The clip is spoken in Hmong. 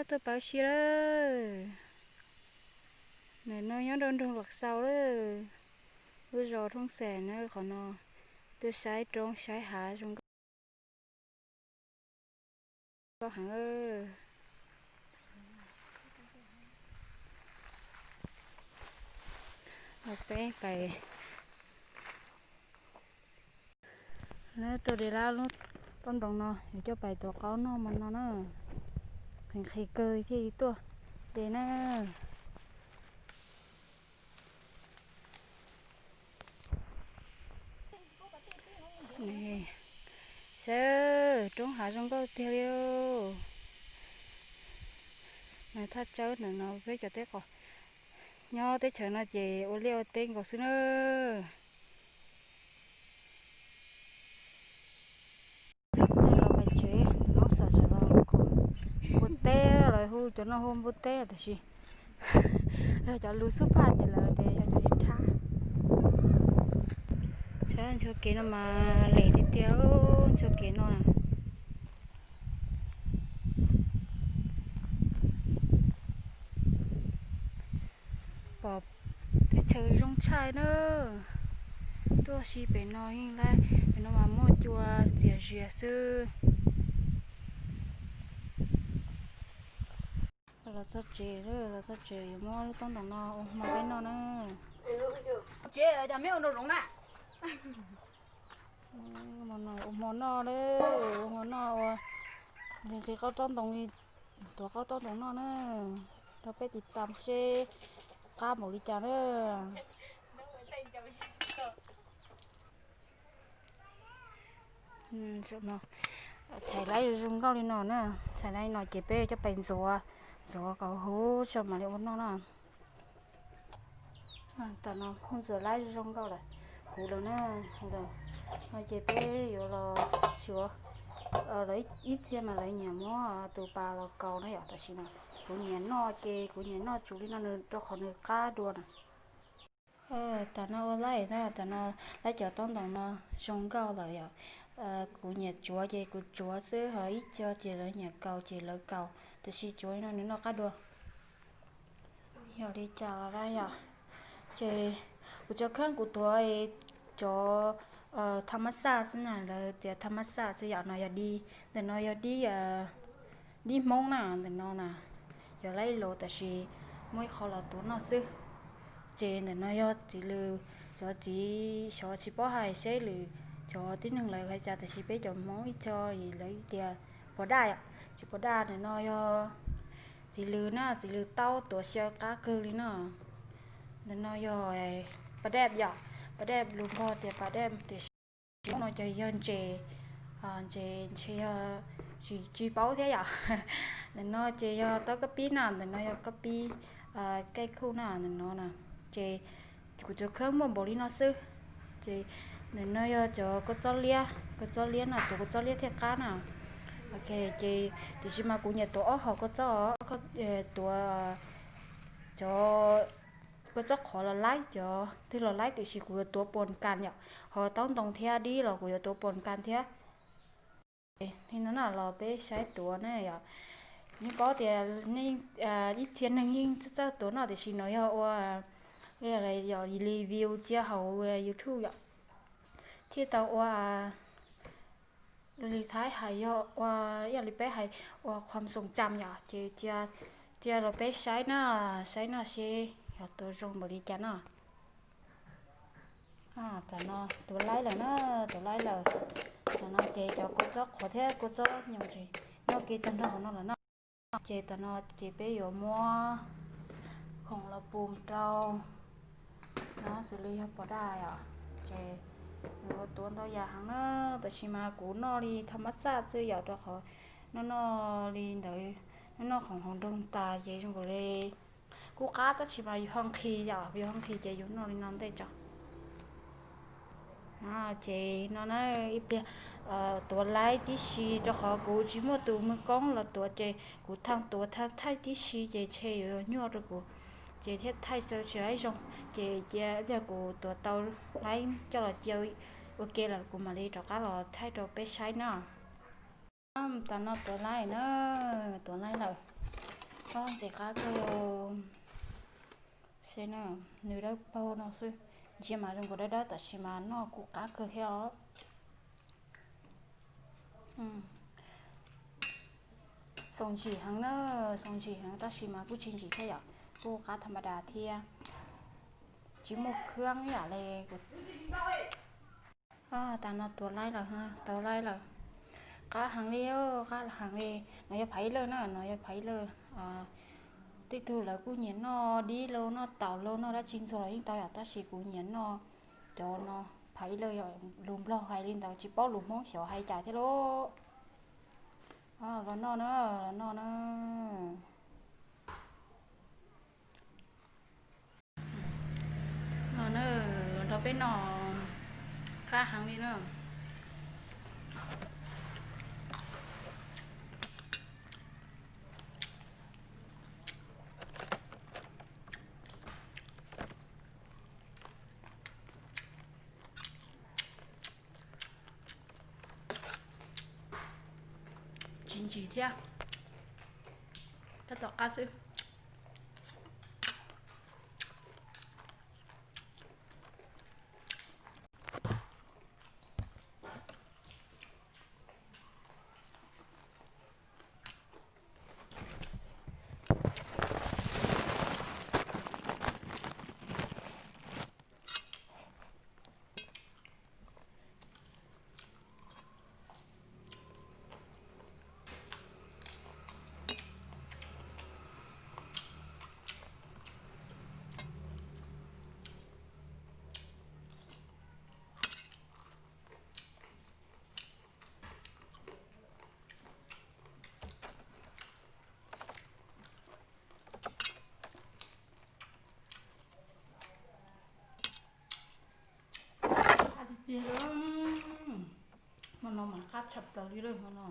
Tuaj pawv si lawm. Ntawm no nyob rau nroog Las Xaus lawm, lub zos Thoob Xeem na qhov no. Tuaj saib roob saib hav zoo nkauj heev. Peb pais, tuaj de lab lub taub ntoos no yuav coj pais tuav qaub noj mas no na. Qhis qhis kawg thiaj li tuaj de na. Saib, roob hav zoo nkauj tiag li. Thaj tsawb ntawm no peb cov teb qos, nyob teb chaws no ces ua liaj ua teb nkaus xwb na. Los pais tsev, hnub xaum tseem los npua teb, lawv hu cov no hu npua teb tiam sis yog cov lus xub phaj ces lawv tias yog cov yeeb tshab. Saib ntxhua kev no mas lem tiag tiag, ntxhua kev no na. Pom teb chaws zoo tshaj na. Tuaj si pem no yeej laib, pem no mas muaj cua txias zias xwb. Los txog tsev, los txog tsev yuav muab lub taub ntoos no ua hmo peb noj na. Tsev cov me ua nraum zoov na. Ua hmo noj, ua hmo noj ua, nqhis qaub taub ntoos li, tuav qaub taub ntoos noj na. Rau peb tiv tam seb qab npaum li cas na. Txhais laib zoo nkauj li no na, txhais laib no ces peb coj pais ntxuav, ntxuav kom huv tso mam li ua noj na. Tam no hu ntxuav laib zoo nkauj lawm, huv lawm na, huv lawm. No ces peb yuav los xyuas, lawv ib txhia mas lawv nyiam muab tus pas los kaus na yom, tam sim no kuv nyiam noj ces kuv nyiam noj tsuv li no nws rau qhov nws qab dua na. Tam no ua laib na, tam no laib cov taub ntoos no zoo nkauj lawm yom. Kuv nyiam tsuav ces kuv tsuav xwb, ho ib co ces lawv nyiam kaus ces lawv kaus, tiam sis tsuav li no nws noj qab dua. Yog li cas los da yom, ces kuv cov kheej kuv tuav cov tha mab xaj xwb na, lawv tias tha mab xaj xwb yom, no yog dib, ntawm no yog dib, dib Hmoob na, ntawm no na, yog laib los tab sis muaj ib qho los tuav noj xwb. Ces ntawm no yog txiv lws, cov txiv xyov tsis paub hais seb lwm cov tib neeg lawv hais cas, tab sis peb cov Hmoob ib co lawv tias pos daj yom, txiv pos daj. Ntawm no yog txiv lws na, txiv lws taub tuav xyaw qab kawg li no. Ntawm no yog pas daj yom, pas daj lus Nplog tias pas daj tiam sis no ces yog ntses, ntses ntshe yog tsis paub thiab yom. Ntawm no ces yog taub kab pib na, ntawm no yog kab pib kaij khuj na, ntawm no na. Ces kuv cov kheej muaj npaum li no xwb. Ces ntawm no yog cov kua txob liab, kua txob liab no, tuav kua txob liab thiaj qab na. Ok, ces tiam sis mas kuv nyiam tuav ob hom kua txob, tuav cov kua txob qhov los laib, cov twg los laib, tiam sis kuv yuav tuav pos kas yom, ho taub ntoos thiab dib los kuv yuav tuav pos kas thiab. Li no na los peb saib tuav na yom. Nej paub tias nej ib txhia neeg yeej txawj tuav noj, tiam sis no yog ua li review cia hauv YouTube yom, thiaj tau ua li Thaib hais yog ua, ib yam li peb hais ua qhuam xoom tsam yom, ces cia los peb saib na, saib noj seb yog tuav zoo npaum li cas no. Tam no tuav laib lawm na, tuav laib lawm. Tam no ces cov kua txob qhuav thiab kua txob nyoos ces noj kiag tag nrho no lawm na. Ces tam no ces peb yuav muab khoom los pus rau no xws li yog pos daj os. Ces yuav tuav ntau yam heev na, tab sis mas kuv noj li tha mab xaj xwb yom, rau qhov noj noj li ntawd, noj noj khoom hauv nroog tas ces zoo nkaus li kuj qab, tab sis mas yus ho nqhis yom, yus ho nqhis ces yus noj li no ntej tso. Ces no na, ib pliag tuav laib tib si, rau qhov kuv tsis muaj tus mws koob los tuav ces kuv thaij tuav thaij tib si ces ntshe yuav nyuaj rau kuv, ces thiaj thaij tsis laib zoo. Ces cia ib pliag kuv tuav tau laib coj los cia ua ke lawm kuv mam li rov qab los thaij rau peb saib na. Tam no tuav laib na, tuav laib lawm. Ntxim qab kawg. Seb na, nws dawb paug no xwb, ntsia mas zoo nkaus dawb dawb tab sis mas noj kuj qab kawg thiab os. Xaus ntsim heev na, xaus ntsim heev tab sis mas kuj tsis ntsim thiab yom, kuj qab tham ma das thiab, tsis muaj khab yam li. Tas no tuav laib lawm, tau laib lawm. Qab heev li, qab heev li. No yog phaiv lawj na, no yog phaiv lawj. Tej tug lawv kuj nyiam noj dib lauj, noj taum lauj, noj dab tsi ntxuag los yeej tau yom, tab sis kuv nyiam noj cov no, phaiv lawj yom. Lus Nplog hais li ntawd, tsis paub lus Hmoob xyov hais cas thiab lauj. Los noj na, los noj na. No na, los nrog peb noj, qab heev li na. Tsis ntsim thiab, tab tom qab xwb. Qab tiag tiag. Hmo no mas qab tshaj plaws li lawm hmo no.